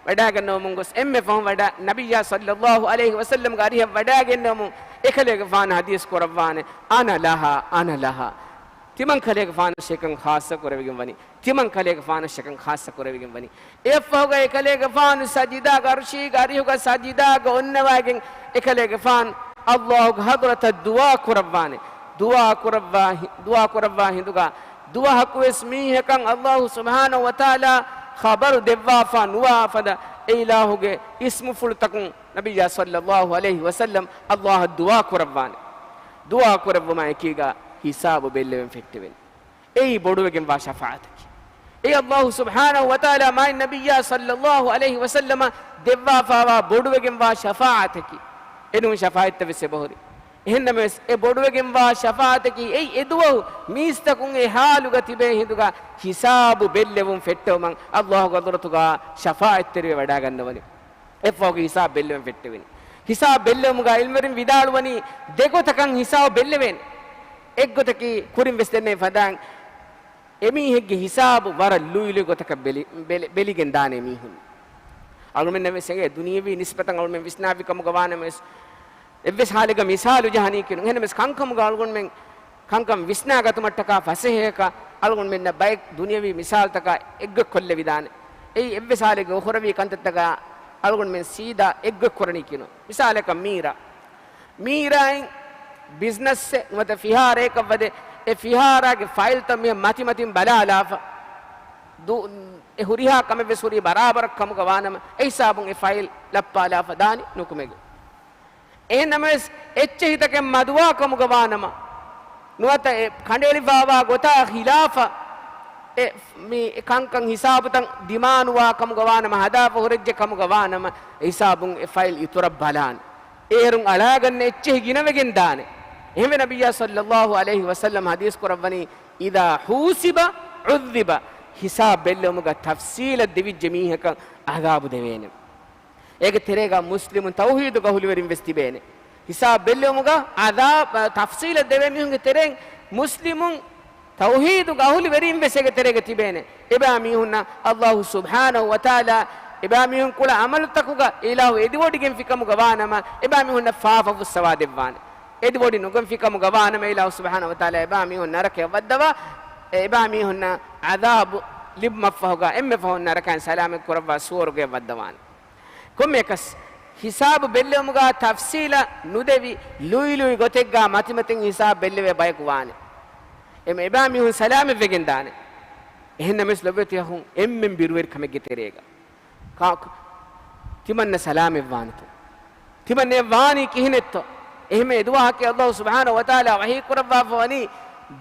ވަޑައިގަންނަވަމުން ގޮސް އެންމެ ފަހުން ވަޑަ-، ނަބިއްޔާ ޞައްލައްލާހު ޢަލައިހި ވަސައްލަމްގެ އަރިހަށް ވަޑައިގެންނެވުމުން އެކަލޭގެފާނަށް ޙަދީޘް ކުރައްވާނެ، "أنا لها، أنا لها." ތިމަން ކަލޭގެފާނަށް އެކަން ޚާއްޞަ ކުރެވިގެން ވަނީ. ތިމަން ކަލޭގެފާނަށް އެކަން ޚާއްޞަ ކުރެވިގެން ވަނީ. އެއަށްފަހުގަ އެކަލޭގެފާނު ސަޖިދާގެ ޢަރުޝީގެ އަރިހުގަ ސަޖިދާގަ އޮންނަވައިގެން އެކަލޭގެފާނު އައްލާހުގެ ޙަޟްރަތަށް ދުޢާ ކުރައްވާނެ. ދުޢާ ކުރައްވާ ހި-، ދުޢާ ކުރައްވާ ހިނދުގަ ދުވަހަކުވެސް މީހަކަށް އައްލާހު ސުބްޙާނަހު ވަތަޢާލާ ޚަބަރު ދެއްވާފާ ނުވާ ފަދަ އެ އިލާހުގެ އިސްމުފުޅުތަކުން ނަބިއްޔާ ޞައްލައްލާހު ޢަލައިހި ވަސައްލަމް އައްލާހަށް ދުޢާ ކުރައްވާނެ. ދުޢާ ކުރެއްވުމާ އެކީގަ ހިސާބު ބެއްލެވެން ފެއްޓެވެން. އެއީ ބޮޑުވެގެންވާ ޝަފާޢަތަކީ. އެއީ އައްލާހު ސުބްޙާނަހު ވަތަޢާލާ މާތް ނަބިއްޔާ ޞައްލައްލާހު ޢަލައިހި ވަސައްލަމަށް ދެއްވާފާވާ ބޮޑުވެގެންވާ ޝަފާޢަތަކީ. އެނޫން ޝަފާޢަތްތައް ވެސް އެބަހުރި. އެހެންނަމަވެސް، އެ ބޮޑުވެގެންވާ ޝަފާޢަތަކީ އެއީ އެދުވަހު މީސްތަކުން އެ ޙާލުގަ ތިބޭ ހިނދުގަ ހިސާބު ބެއްލެވުން ފެއްޓެވުމަށް އައްލާހުގެ ޙަޟްރަތުގަ ޝަފާޢަތްތެރިވެ ވަޑާގަންނަވަނީ. އެއަށްފަހުގަ ހިސާބު ބެއްލެވެން ފެއްޓެވެނީ. ހިސާބު ބެއްލެވުމުގަ ޢިލްމުވެރިން ވިދާޅުވަނީ ދެގޮތަކަށް ހިސާބު ބެއްލެވޭނެ. އެއްގޮތަކީ ކުރިން ވެސް ދެންނެވި ފަދައިން އެމީހެއްގެ ހިސާބު ވަރަށް ލުއިލުއި ގޮތަކަށް ބެލި-، ބެލި-، ބެލިގެން ދާނެ މީހުން. އަޅުގަނޑުމެންނަށް ވެސް އެނގޭ ދުނިޔެވީ ނިސްބަތަށް އަޅުގަނޑުމެން ވިސްނާފި ކަމުގަ ވާނަމަވެސް، އެއްވެސް ޙާލެއްގަ މިސާލު ޖަހަނީކީނު. އެހެންނަމަވެސް ކަންކަމުގަ އަޅުގަނޑުމެން ކަންކަން ވިސްނާގަތުމަށްޓަކާ ފަސޭހަޔަކަށް އަޅުގަނޑުމެންނަށް ބައެއް ދުނިޔެވީ މިސާލުތަކާ އެއްގޮތް ކޮށްލެވިދާނެ. އެއީ އެއްވެސް ޙާލެއްގަ އޮހޮރެވި ކަންތައްތަކާ އަޅުގަނޑުމެން ސީދާ އެއްގޮތް ކުރަނީކީނު. މިސާލަކަށް މީރާ. މީރާއިން ބިޒްނަސްއެއް ނުވަތަ ފިހާރައަކަށް ވަދެ، އެ ފިހާރާގެ ފައިލްތައް މިހެން މަތިމަތިން ބަލާލާފަ. ދު-، އެ ހުރިހާ ކަމެއްވެސް ހުރީ ބަރާބަރަށް ކަމުގަ ވާނަމަ، އެ ހިސާބުން އެ ފައިލް ލައްޕާލާފަ ދާނީ ނުކުމެގެން. އެހެންނަމަވެސް، އެއްޗެހިތަކެއް މަދުވާ ކަމުގަ ވާނަމަ، ނުވަތަ އެ ކަނޑައެޅިފައިވާ ގޮތާ ޚިލާފަށް އެ މި ކަންކަން ހިސާބުތައް ދިމާނުވާ ކަމުގަ ވާނަމަ، ހަދާފަ ހުރެއްޖެ ކަމުގަ ވާނަމަ، އެ ހިސާބުން އެ ފައިލް އިތުރަށް ބަލާނެ. އޭރުން އަޅާގަންނަ އެއްޗެހި ގިނަވެގެން ދާނެ. އެހެންވެ، ނަބިއްޔާ ޞައްލައްލާހު ޢަލައިހި ވަސައްލަމް ޙަދީޘް ކުރައްވަނީ، "إذا حوسب عذب." ހިސާބް ބެއްލެވުމުގަ ތަފްޞީލަށް ދެވިއްޖެ މީހަކަށް ޢަޛާބު ދެވޭނެ. އޭގެ ތެރޭގަ މުސްލިމުން ތައުޙީދުގެ އަހުލުވެރިން ވެސް ތިބޭނެ. ހިސާބް ބެއްލެވުމުގަ ޢަޛާބް، އަ، ތަފްޞީލަށް ދެވޭ މީހުންގެ ތެރެއިން މުސްލިމުން ތައުޙީދުގެ އަހުލުވެރިން ވެސް އޭގެ ތެރޭގަ ތިބޭނެ. އެބައިމީހުންނަށް ﷲ ސުބްޙާނަހޫ ވަތަޢާލާ އެބައިމީހުން ކުޅަ ޢަމަލުތަކުގަ އިލާހު އެދިވޮޑިގެންފިކަމުގަ ވާނަމަ، އެބައިމީހުންނަށް ފާފަ ފުއްސަވާ ދެއްވާނެ. އެދިވޮޑި ނުގެންފިކަމުގަ ވާނަމަ، އިލާހު ސުބްޙާނަހޫ ވަތަޢާލާ އެބައިމީހުން ނަރަކަޔަށް ވައްދަވާ، އެ އެބައިމީހުންނަށް ޢަޛާބު ލިބުމަށްފަހުގަ އެންމެ ފަހުން ނަރަކައިން ސަލާމަތް ކުރައްވާ ސުވަރުގެއަށް ވައްދަވާނެ. ކޮންމެއަކަސް، ހިސާބު ބެއްލެވުމުގަ ތަފްޞީލަށް ނުދެވި، ލުއިލުއި ގޮތެއްގަ މަތިމަތިން ހިސާބު ބެއްލެވޭ ބަޔަކު ވާނެ. އެމަ އެބައިމީހުން ސަލާމަތްވެގެން ދާނެ. އެހެންނަމަވެސް ލޮބުވެތި އަޚުން، އެންމެން ބިރުވެރި ކަމެއްގެ ތެރޭގަ ކާކު ތިމަންނަ ސަލާމަތްވާނެތޯ؟ ތިމަންނަ ވާނީ ކިހިނެއްތޯ؟ އެހެން އެދުވަހަކީ ﷲ ސުބްޙާނަހޫ ވަތަޢާލާ ވަޙީ ކުރައްވާފަ ވަނީ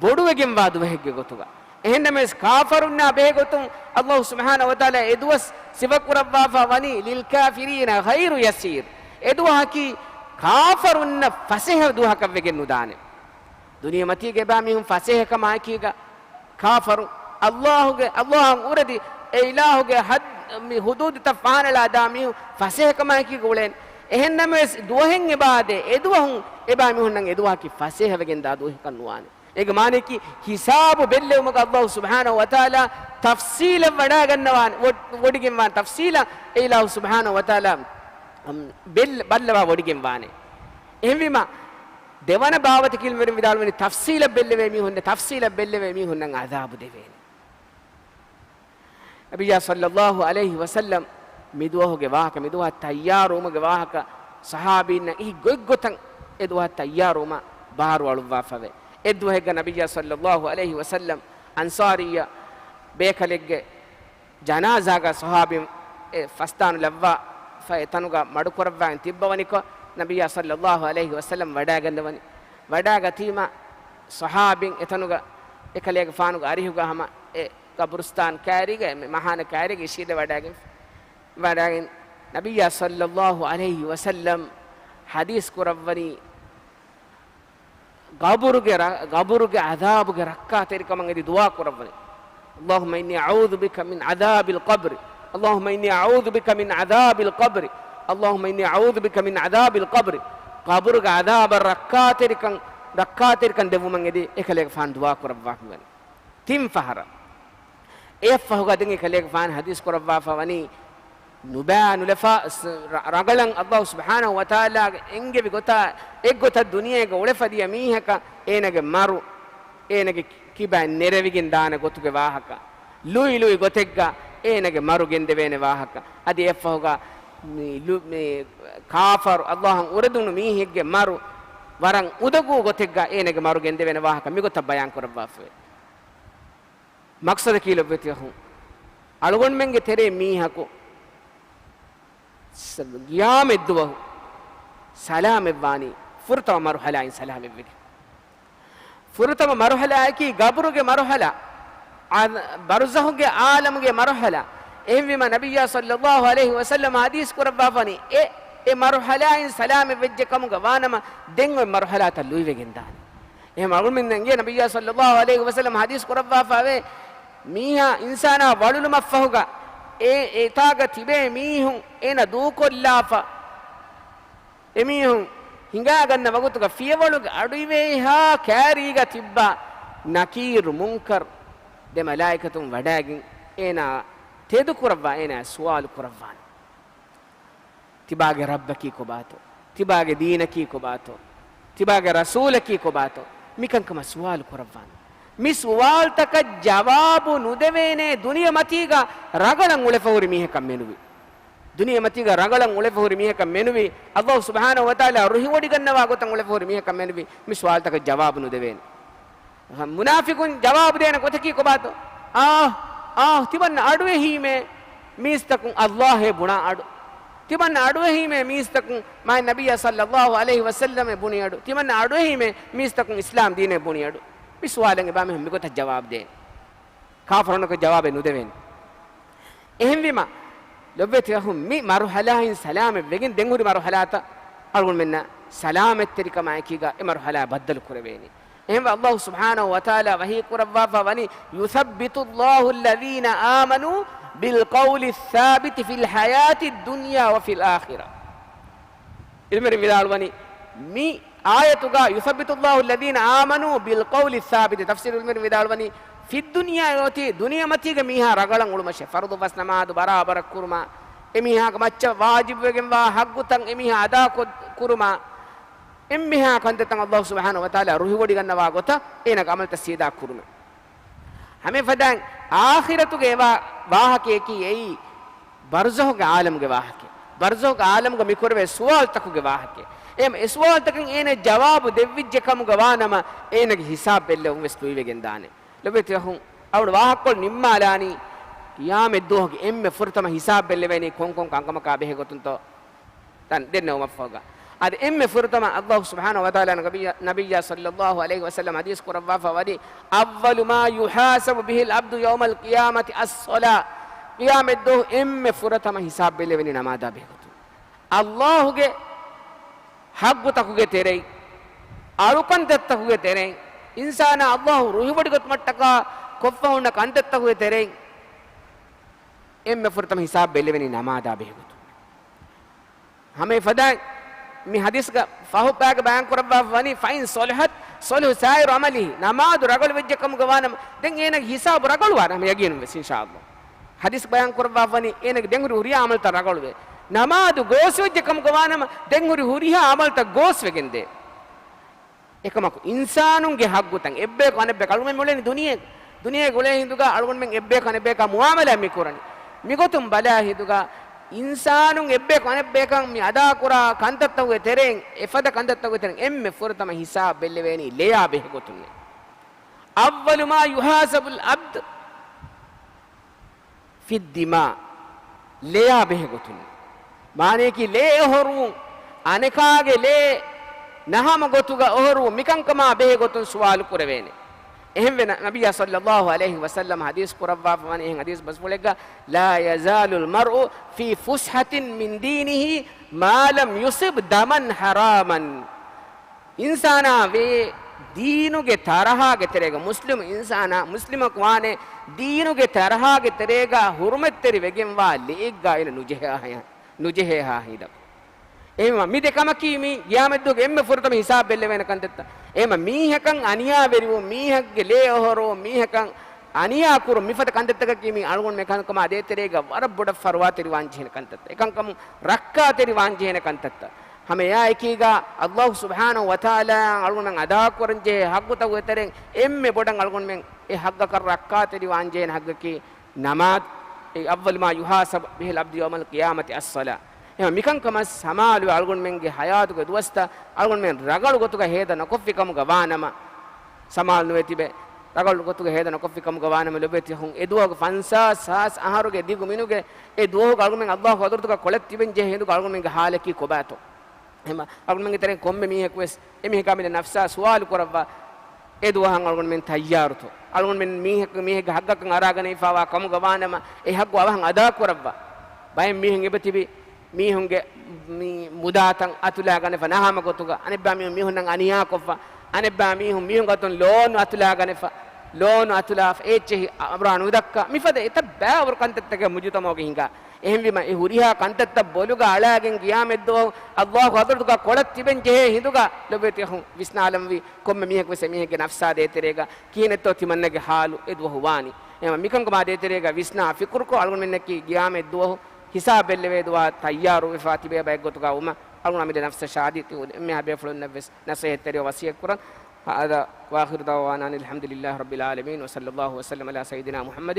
ބޮޑުވެގެންވާ ދުވަހެއްގެ ގޮތުގަ. އެހެންނަމަވެސް، ކާފަރުންނާ ބެހޭގޮތުން ﷲ ސުބްޙާނަހޫ ވަތަޢާލާ އެދުވަސް ސިފަކުރައްވާފަ ވަނީ، "لِلْكَافِرِينَ غَيْرُ يَسِيرٍ." އެދުވަހަކީ ކާފަރުންނަށް ފަސޭހަ ދުވަހަކަށްވެގެން ނުދާނެ. ދުނިޔެމަތީގެ އެބައިމީހުން ފަސޭހަކަމާއެކީގަ ކާފަރު، ﷲ ގެ، ﷲ އަށް އުރެދި އެ އިލާހުގެ ޙައްދު، މި ޙުދޫދުތައް ފާނަޅާ ދާ މީހުން ފަސޭހަކަމާއެކީގަ އުޅޭނެ. އެހެންނަމަވެސް، ދުވަހެއް އެބައާދޭ، އެދުވަހުން އެބައިމީހުންނަށް އެދުވަހަކީ ފަސޭހަވެގެން ދާ ދުވަހަކަށް ނުވާނެ. އޭގެ މާނަޔަކީ، ހިސާބު ބެއްލެވުމުގަ ﷲ ސުބްޙާނަހޫ ވަތަޢާލާ ތަފްޞީލަށް ވަޑައިގަންނަވާނެ، ވޮ-، ވޮޑިގެންވާނެ. ތަފްޞީލަށް އެ އިލާހު ސުބްޙާނަހޫ ވަތަޢާލާ، އަމް، ބެއްލަ-، ބައްލަވާ ވޮޑިގެންވާނެ. އެހެންވީމަ، ދެވަނަ ބާވަތަކީ ޢިލްމުވެރިން ވިދާޅުވަނީ، ތަފްޞީލަށް ބެއްލެވޭ މީހުން، ތަފްޞީލަށް ބެއްލެވޭ މީހުންނަށް ޢަޛާބު ދެވޭނެ. ނަބިއްޔާ ޞައްލައްލާހު ޢަލައިހި ވަސައްލަމް މިދުވަހުގެ ވާހަކަ، މިދުވަހަށް ތައްޔާރުވުމުގެ ވާހަކަ، ޞަޙާބީންނަށް އެހި ގޮތްގޮތަށް އެ ދުވަހަށް ތައްޔާރުވުމަށް ބާރުއަޅުއްވާފަވޭ. އެއްދުވަހެއްގަ ނަބިއްޔާ ޞައްލައްލާހު ޢަލައިހި ވަސައްލަމް އަންޞާރިއްޔަ ބޭކަލެއްގެ ޖަނާޒާގަ ޞަޙާބީން އެ ފަސްދާނުލައްވާފަ އެތަނުގަ މަޑުކުރައްވާގެން ތިއްބަވަނިކޮށް، ނަބިއްޔާ ޞައްލައްލާހު ޢަލައިހި ވަސައްލަމް ވަޑައިގަންނަވަނީ. ވަޑައިގަތީމަ، ޞަޙާބީން އެތަނުގަ އެކަލޭގެފާނުގެ އަރިހުގަ ހަމަ އެ ޤަބުރުސްތާން ކައިރީގަ، މި މަހާނަ ކައިރީގަ އިށީދެ ވަޑައިގެން، ވަޑައިގެން ނަބިއްޔާ ޞައްލައްލާހު ޢަލައިހި ވަސައްލަމް ޙަދީޘް ކުރައްވަނީ، ޤަބުރުގެ ރަ-، ޤަބުރުގެ ޢަޛާބުގެ ރައްކާތެރިކަމަށް އެދި ދުޢާ ކުރައްވަނީ. اللهم إني أعوذ بك من عذاب القبر. اللهم إني أعوذ بك من عذاب القبر. اللهم إني أعوذ بك من عذاب القبر. ޤަބުރުގެ ޢަޛާބަށް ރައްކާތެރިކަން، ރައްކާތެރިކަން ދެއްވުމަށް އެދި އެކަލޭގެފާނު ދުޢާ ކުރައްވާފަ ވަނީ. ތިން ފަހަރަށް. އެއަށްފަހުގަ ދެން އެކަލޭގެފާނު ޙަދީޘް ކުރައްވާފަ ވަނީ، ނުބައި ނުލަފާ ސް-، ރަ-، ރަނގަޅަށް ﷲ ސުބްޙާނަހޫ ވަތަޢާލާގެ އެންގެވި ގޮތާ އެއްގޮތަށް ދުނިޔޭގަ އުޅެފަ ދިޔަ މީހަކަށް އޭނަގެ މަރު، އޭނަގެ ކިބައިން ނެރެވިގެން ދާނެ ގޮތުގެ ވާހަކަ، ލުއި ލުއި ގޮތެއްގަ އޭނަގެ މަރު ގެންދެވޭނެ ވާހަކަ، އަދި އެއަށްފަހުގަ މި ލު-، މި ކާފަރު، ﷲ އަށް އުރެދުނު މީހެއްގެ މަރު ވަރަށް އުނދަގޫ ގޮތެއްގަ އޭނަގެ މަރު ގެންދެވޭނެ ވާހަކަ މިގޮތަށް ބަޔާން ކުރައްވާފަވޭ. މަޤްޞަދަކީ ލޮބުވެތި އަޚުން، އަޅުގަނޑުމެންގެ ތެރޭ މީހަކު ސ-، ޤިޔާމަތްދުވަހު ސަލާމަތްވާނީ ފުރަތަމަ މަރުޙަލާއިން ސަލާމަތްވެގެން. ފުރަތަމަ މަރުޙަލާއަކީ ޤަބުރުގެ މަރުޙަލާ، ޢަ-، ބަރުޒަޚުގެ ޢާލަމުގެ މަރުޙަލާ. އެހެންވީމަ، ނަބިއްޔާ ޞައްލައްލާހު ޢަލައިހި ވަސައްލަމަ ޙަދީޘް ކުރައްވާފަވަނީ، އެ، އެ މަރުޙަލާއިން ސަލާމަތްވެއްޖެ ކަމުގަ ވާނަމަ، ދެން އޮތް މަރުޙަލާތައް ލުއިވެގެން ދާނެ. އެހެން އަޅުގަނޑުމެން އެނގޭ ނަބިއްޔާ ޞައްލައްލާހު ޢަލައިހި ވަސައްލަމަ ޙަދީޘް ކުރައްވާފަވޭ، މީހާ އިންސާނާ ވަޅުލުމަށްފަހުގަ އެ އެތާގަ ތިބޭ މީހުން އޭނަ ދޫކޮށްލާފަ، އެމީހުން ހިނގާގަންނަ ވަގުތުގަ ފިޔަވަޅުގެ އަޑުއިވޭހާ ކައިރީގަ ތިއްބާ ނަކީރު މުންކަރު ދެ މަލާއިކަތުން ވަޑައިގެން އޭނާ ތެދުކުރައްވާ އޭނާ ސުވާލު ކުރައްވާނެ. ތިބާގެ ރައްބަކީ ކޮބާތޯ؟ ތިބާގެ ދީނަކީ ކޮބާތޯ؟ ތިބާގެ ރަސޫލަކީ ކޮބާތޯ؟ މިކަންކަމަށް ސުވާލު ކުރައްވާނެ. މި ސުވާލުތަކަށް ޖަވާބު ނުދެވޭނޭ ދުނިޔެމަތީގަ ރަނގަޅަށް އުޅެފަ ހުރި މީހަކަށް މެނުވީ. ދުނިޔެމަތީގަ ރަނގަޅަށް އުޅެފަ ހުރި މީހަކަށް މެނުވީ. ﷲ ސުބްޙާނަހޫ ވަތަޢާލާ ރުހިވޮޑިގަންނަވާ ގޮތަށް އުޅެފަ ހުރި މީހަކަށް މެނުވީ. މި ސުވާލުތަކަށް ޖަވާބު ނުދެވޭނެ. މުނާފިޤުން ޖަވާބު ދޭނެ ގޮތަކީ ކޮބާތޯ؟ އާ، އާ، ތިމަންނަ އަޑުއެހީމޭ މީސްތަކުން ﷲ އޭ ބުނާ އަޑު. ތިމަންނަ އަޑުއެހީމޭ މީސްތަކުން މާތް ނަބިއްޔާ ޞައްލައްލާހު ޢަލައިހި ވަސައްލަމަ އޭ ބުނި އަޑު. ތިމަންނަ އަޑުއެހީމޭ މީސްތަކުން އިސްލާމް ދީނޭ ބުނި އަޑު. މި ސުވާލަށް އެބައިމީހުން މިގޮތަށް ޖަވާބު ދޭނެ. ކާފަރުންނަކަށް ޖަވާބެއް ނުދެވޭނެ. އެހެންވީމަ، ލޮބުވެތި އަޚުން، މި މަރުޙަލާއިން ސަލާމަތް ވެގެން ދެން ހުރި މަރުޙަލާތައް އަޅުގަނޑުމެންނަށް ސަލާމަތްތެރިކަމާއެކީގަ އެ މަރުޙަލާ ބައްދަލު ކުރެވޭނީ. އެހެންވެ، ﷲ ސުބްޙާނަހު ވަތަޢާލާ ވަޙީ ކުރައްވާފަ ވަނީ، يثبت الله الذين آمنوا بالقول الثابت في الحياة الدنيا وفي الآخرة. ޢިލްމުވެރިން ވިދާޅުވަނީ، މި އާޔަތުގަ يثبت الله الذين آمنوا بالقول الثابت، ތަފްސީރު ޢިލްމުވެރިން ވިދާޅުވަނީ، ފިއްދުންޔާ އޮތީ ދުނިޔެމަތީގަ މީހާ ރަގަޅަށް އުޅުމަށޭ، ފަރުޟު ފަސް ނަމާދު ބަރާބަރަށް ކުރުމަށް، އެމީހާގެ މައްޗަށް ވާޖިބުވެގެންވާ ޙައްޤުތައް އެމީހާ އަދާކޮށް ކުރުމަށް، އެންމެހާ ކަންތައްތައް ﷲ ސުބްޙާނަހު ވަތަޢާލާ ރުހިވޮޑިގަންނަވާ ގޮތަށް އޭނަގެ ޢަމަލުތައް ސީދާ ކުރުމެވެ. ހަމަ އެފަދައިން އާޚިރަތުގެ އެވާ ވާހަކަޔަކީ އެއީ ބަރްޒަޚުގެ ޢާލަމުގެ ވާހަކަ. ބަރްޒަޚުގެ ޢާލަމުގަ މިކުރެވޭ ސުވާލުތަކުގެ ވާހަކަ. އެ ސުވާލުތަކަށް އޭނަ ޖަވާބު ދެއްވިއްޖެ ކަމުގަ ވާނަމަ، އޭނަގެ ހިސާބު ބެއްލެވުން ވެސް ދުއިވެގެން ދާނެ. ލޮބުވެތި އަޚުން، އަޅުގަނޑު ވާހަކަކޮޅު ނިންމާލާނީ، ޤިޔާމަތްދުވަހުގެ އެންމެ ފުރަތަމަ ހިސާބު ބެއްލެވޭނީ ކޮންކޮން ކަންކަމަކާ ބެހޭ ގޮތުންތޯ؟ ތަން ދެންނެވުމަށްފަހުގަ. އަދި އެންމެ ފުރަތަމަ ﷲ ސުބްޙާނަހު ވަތަޢާލާ ނަބިއްޔާ، ނަބިއްޔާ ޞައްލައްލާހު ޢަލައިހި ވަސައްލަމަ ޙަދީޘް ކުރައްވާފަ ވަނީ، أول ما يحاسب به العبد يوم القيامة الصلاة. ޤިޔާމަތްދުވަހު އެންމެ ފުރަތަމަ ހިސާބު ބެލެވެނީ ނަމާދާ ބެހޭގޮތުން. ﷲ ގެ ޙައްޤުތަކުގެ ތެރެއިން، އަޅުކަންތައްތަކުގެ ތެރެއިން، އިންސާނާ ﷲ ރުހިވޮޑިގަތުމަށްޓަކާ ކޮށްފަ ހުންނަ ކަންތައްތަކުގެ ތެރެއިން އެންމެ ފުރަތަމަ ހިސާބު ބެލެވެނީ ނަމާދާ ބެހޭގޮތުން. ހަމަ އެފަދައިން މި ޙަދީޘްގަ ފަހުބައިގެ ބަޔާން ކުރައްވާފަ ވަނީ، فإن صلحت صلح سائر عمله. ނަމާދު ރަގަޅު ވެއްޖެ ކަމުގަ ވާނަމަ، ދެން އޭނަގެ ހިސާބު ރަގަޅުވާނެ ހަމަ ޔަގީނުން ވެސް، އިންޝާﷲ. ޙަދީޘް ބަޔާން ކުރައްވާފަ ވަނީ، އޭނަގެ ދެން ހުރި ހުރިހާ ޢަމަލުތައް ރަގަޅުވޭ. ނަމާދު ގޯސްވެއްޖެ ކަމުގަ ވާނަމަ، ދެން ހުރި ހުރިހާ ޢަމަލުތައް ގޯސްވެގެން ދޭ. އެކަމަކު، އިންސާނުންގެ ޙައްޤުތައް އެއްބަޔަކު އަނެއްބަޔަކަށް އަޅުގަނޑުމެން އުޅެނީ ދުނިޔެ، ދުނިޔޭގަ އުޅޭ ހިނދުގަ އަޅުގަނޑުމެން އެއްބަޔަކު އަނެއްބަޔަކާ މުޢާމަލާތް މި ކުރަނީ. މިގޮތުން ބަލާ ހިނދުގަ އިންސާނުން އެއްބަޔަކު އަނެއްބަޔަކަށް މި އަދާކުރާ ކަންތައްތަކުގެ ތެރެއިން، އެފަދަ ކަންތައްތަކުގެ ތެރެއިން އެންމެ ފުރަތަމަ ހިސާބު ބެއްލެވޭނީ ލެޔާ ބެހޭގޮތުންނޭ. أول ما يحاسب العبد في الدماء، ލެޔާ ބެހޭގޮތުން. މާނަޔަކީ ލޭ އޮހޮރުވުން، އަނެކާގެ ލޭ ނަހަމަ ގޮތުގަ އޮހޮރުވުން، މިކަންކަމާ ބެހޭގޮތުން ސުވާލު ކުރެވޭނެ. އެހެންވެ، ނަ-، ނަބިއްޔާ ޞައްލައްލާހު ޢަލައިހި ވަސައްލަމަ ޙަދީޘް ކުރައްވާފަ ވަނީ އެހެން ޙަދީޘް ބަސްފުޅެއްގަ، لا يزال المرء في فسحة من دينه ما لم يصب دما حراما. އިންސާނާ ވޭ ދީނުގެ ތަރަހާގެ ތެރޭގަ، މުސްލިމު އިންސާނާ، މުސްލިމަކު ވާނެ ދީނުގެ ތަރަހާގެ ތެރޭގަ ހުރުމަތްތެރި ވެގެންވާ ލެއެއްގަ އޭނަ ނުޖެހޭ ހާ-، ނުޖެހޭ ހާ ހިނދަކު. އެހެންވީމަ، މި ދެ ކަމަކީ މި ޤިޔާމަތްދުވަހުގެ އެންމެ ފުރަތަމަ ހިސާބު ބެއްލެވޭނެ ކަންތައްތައް. އެހެންވީމަ، މީހަކަށް އަނިޔާވެރިވުން، މީހެއްގެ ލޭ އޮހޮރުވުން، މީހަކަށް އަނިޔާ ކުރުން، މިފަދަ ކަންތައްތަކަކީ މި އަޅުގަނޑުމެން އެކަންކަމާ ދޭތެރޭގަ ވަރަށް ބޮޑަށް ފަރުވާތެރިވާން ޖެހޭނެ ކަންތައްތައް. އެކަންކަމުން ރައްކާތެރިވާން ޖެހޭނެ ކަންތައްތައް. ހަމަ އެއާއެކީގަ ﷲ ސުބްޙާނަހު ވަތަޢާލާ އަޅުގަނޑުމެން އަދާކުރަންޖެހޭ ޙައްޤުތަކުގެ ތެރެއިން އެންމެ ބޮޑަށް އަޅުގަނޑުމެން އެ ޙައްޤަކަށް ރައްކާތެރިވާންޖެހޭނެ ޙައްޤަކީ ނަމާދު. أول ما يحاسب به العبد يوم القيامة الصلاة. އެހެން މިކަންކަމަށް ސަމާލުވެ އަޅުގަނޑުމެންގެ ޙަޔާތުގެ ދުވަސްތައް އަޅުގަނޑުމެން ރަގަޅު ގޮތުގަ ހޭދަ ނުކޮށްފި ކަމުގަ ވާނަމަ، ސަމާލު ނުވެ ތިބެ، ރަގަޅު ގޮތުގަ ހޭދަ ނުކޮށްފި ކަމުގަ ވާނަމަ، ލޮބުވެތި އަޚުން، އެ ދުވަހުގެ ފަންސާސް ހާސް އަހަރުގެ ދިގު މިނުގެ އެ ދުވަހުގަ އަޅުގަނޑުމެން ﷲ ގެ ޙަޟްރަތުގަ ކޮޅަށް ތިބެން ޖެހޭ ހިނދުގަ އަޅުގަނޑުމެންގެ ޙާލަކީ ކޮބާތޯ؟ އެހެންވީމަ، އަޅުގަނޑުމެންގެ ތެރެއިން ކޮންމެ މީހަކު ވެސް އެމީހަކާ މި ނަފްސާ ސުވާލު ކުރައްވާ، އެ ދުވަހަށް އަޅުގަނޑުމެން ތައްޔާރުތޯ؟ އަޅުގަނޑުމެން މީހަކު، މީހެއްގެ ޙައްޤަކަށް އަރާގަނެފައިވާ ކަމުގަ ވާނަމަ، އެ ޙައްޤު އަވަހަށް އަދާ ކުރައްވާ. ބައެއް މީހުން އެބަތިބި މީހުންގެ މި މުދާތައް އަތުލާގަނެފަ ނަހަމަ ގޮތުގަ، އަނެއްބައި މީހުން މީހުންނަށް އަނިޔާކޮށްފަ، އަނެއްބައި މީހުން މީހުން ގޮތުން ލޯނު އަތުލާގަނެފަ، ލޯނު އަތުލާފަ އޭއްޗެހި އަމްރާ ނުދައްކާ، މިފަދަ އެތައް ބައިވަރު ކަންތައްތަކެއް މުޖުތަމަޢުގަ ހިނގާ. އެހެންވީމަ، އެ ހުރިހާ ކަންތައްތައް ބޮލުގަ އަޅާގެން ޤިޔާމަތްދުވަހު ﷲ ގެ ޙަޟްރަތުގަ ކޮޅަށް ތިބެން ޖެހޭ ހިނދުގަ، ލޮބުވެތި އަޚުން، ވިސްނާލަންވީ ކޮންމެ މީހަކު ވެސް އެމީހެއްގެ ނަފްސާ ދޭތެރޭގަ ކިހިނެއްތޯ ތިމަންނަގެ ޙާލު އެ ދުވަހު ވާނީ. އެހެންވީމަ، މިކަންކަމާ ދޭތެރޭގަ ވިސްނާ ފިކުރުކޮށް، އަޅުގަނޑުމެންނަކީ ޤިޔާމަތްދުވަހު ހިސާބު ބެއްލެވޭ ދުވަހަށް ތައްޔާރުވެފަ ތިބޭ ބައެއްގޮތުގަ ވުމަށް، އަޅުގަނޑު އަމިއްލަ ނަފްސަށާ އަދި ތި އެންމެހާ ބޭފުޅުންނަށް ވެސް ނަޞޭޙަތްތެރިވެ ވަޞިއްޔަތް ކުރަން. هذا وآخر دعوانا أن الحمد لله رب العالمين، وصلى الله وسلم على سيدنا محمد.